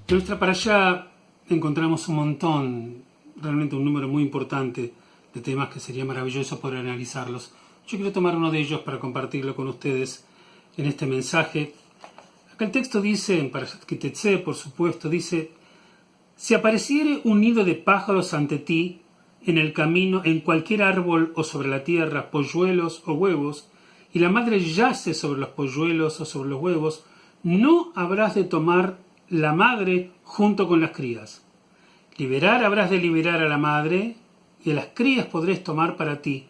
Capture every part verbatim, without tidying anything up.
En nuestra parashá encontramos un montón, realmente un número muy importante de temas que sería maravilloso poder analizarlos. Yo quiero tomar uno de ellos para compartirlo con ustedes en este mensaje. Aquel texto dice, en Parashat Kitetse, por supuesto, dice: "Si apareciere un nido de pájaros ante ti en el camino, en cualquier árbol o sobre la tierra, polluelos o huevos, y la madre yace sobre los polluelos o sobre los huevos, no habrás de tomar la madre junto con las crías. Liberar habrás de liberar a la madre, y a las crías podrás tomar para ti,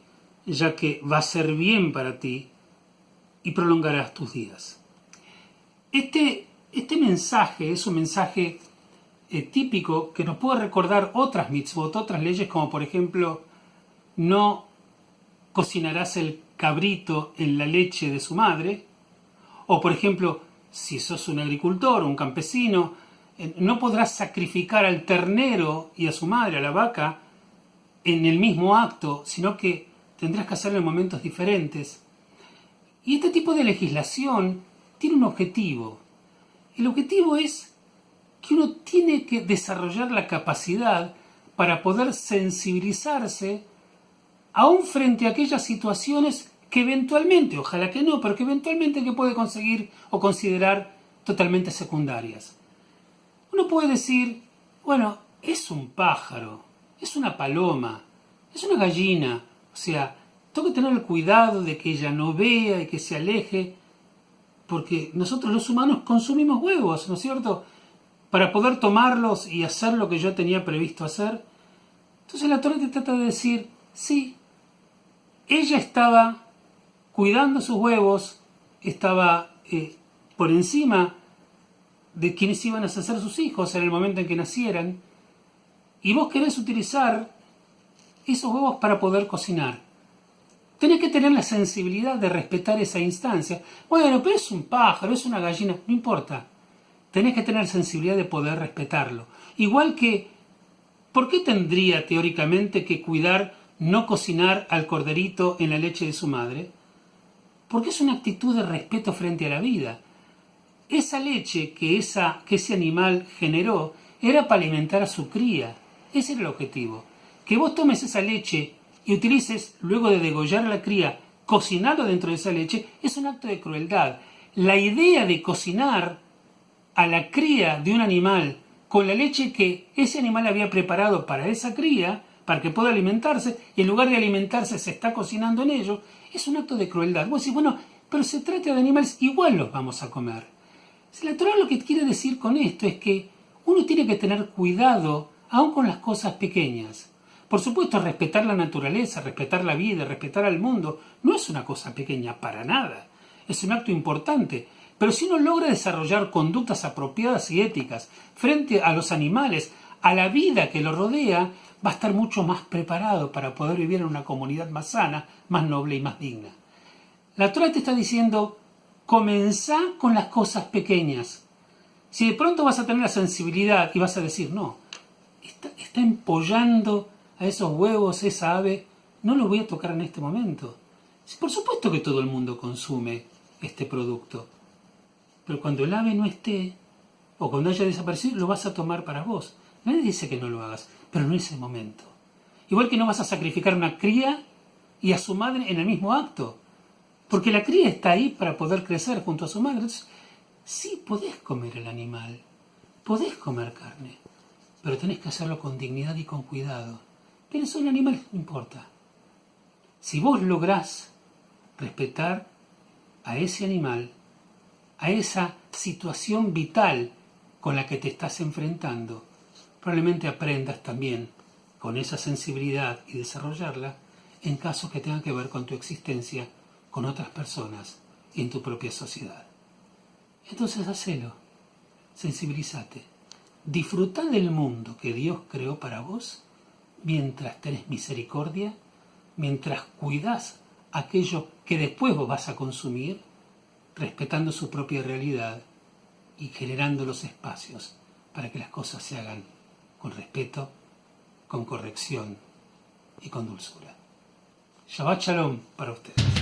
ya que va a ser bien para ti y prolongarás tus días". Este, este mensaje es un mensaje, eh, típico que nos puede recordar otras mitzvot, otras leyes, como por ejemplo, no cocinarás el cabrito en la leche de su madre, o por ejemplo, si sos un agricultor o un campesino, eh, no podrás sacrificar al ternero y a su madre, a la vaca, en el mismo acto, sino que tendrás que hacerlo en momentos diferentes. Y este tipo de legislación tiene un objetivo. El objetivo es que uno tiene que desarrollar la capacidad para poder sensibilizarse aún frente a aquellas situaciones que eventualmente, ojalá que no, pero que eventualmente que puede conseguir o considerar totalmente secundarias. Uno puede decir, bueno, es un pájaro, es una paloma, es una gallina, o sea, tengo que tener el cuidado de que ella no vea y que se aleje, porque nosotros los humanos consumimos huevos, ¿no es cierto? Para poder tomarlos y hacer lo que yo tenía previsto hacer. Entonces la Torah te trata de decir, sí, ella estaba cuidando sus huevos, estaba, eh, por encima de quienes iban a ser sus hijos en el momento en que nacieran, y vos querés utilizar esos huevos para poder cocinar. Tenés que tener la sensibilidad de respetar esa instancia. Bueno, pero es un pájaro, es una gallina, no importa. Tenés que tener sensibilidad de poder respetarlo. Igual que, ¿por qué tendría teóricamente que cuidar no cocinar al corderito en la leche de su madre? Porque es una actitud de respeto frente a la vida. Esa leche que, esa, que ese animal generó era para alimentar a su cría. Ese era el objetivo. Que vos tomes esa leche y utilices, luego de degollar a la cría, cocinarlo dentro de esa leche, es un acto de crueldad. La idea de cocinar a la cría de un animal con la leche que ese animal había preparado para esa cría, para que pueda alimentarse, y en lugar de alimentarse se está cocinando en ello, es un acto de crueldad. Vos decís, bueno, pero se trata de animales, igual los vamos a comer. Si la Torah lo que quiere decir con esto es que uno tiene que tener cuidado aun con las cosas pequeñas. Por supuesto, respetar la naturaleza, respetar la vida, respetar al mundo, no es una cosa pequeña para nada. Es un acto importante. Pero si uno logra desarrollar conductas apropiadas y éticas frente a los animales, a la vida que lo rodea, va a estar mucho más preparado para poder vivir en una comunidad más sana, más noble y más digna. La Torah te está diciendo, comenzá con las cosas pequeñas. Si de pronto vas a tener la sensibilidad y vas a decir, no, está, está empollando a esos huevos esa ave, no los voy a tocar en este momento. Si, por supuesto que todo el mundo consume este producto, pero cuando el ave no esté, o cuando haya desaparecido, lo vas a tomar para vos. Nadie dice que no lo hagas, pero no es el momento. Igual que no vas a sacrificar una cría y a su madre en el mismo acto, porque la cría está ahí para poder crecer junto a su madre. Entonces, sí, podés comer el animal, podés comer carne, pero tenés que hacerlo con dignidad y con cuidado. Pero es un animal, no importa. Si vos lográs respetar a ese animal, a esa situación vital con la que te estás enfrentando, probablemente aprendas también con esa sensibilidad y desarrollarla en casos que tengan que ver con tu existencia, con otras personas y en tu propia sociedad. Entonces hacelo, sensibilízate. Disfrutá del mundo que Dios creó para vos mientras tenés misericordia, mientras cuidás aquello que después vos vas a consumir, respetando su propia realidad y generando los espacios para que las cosas se hagan con respeto, con corrección y con dulzura. Shabbat Shalom para ustedes.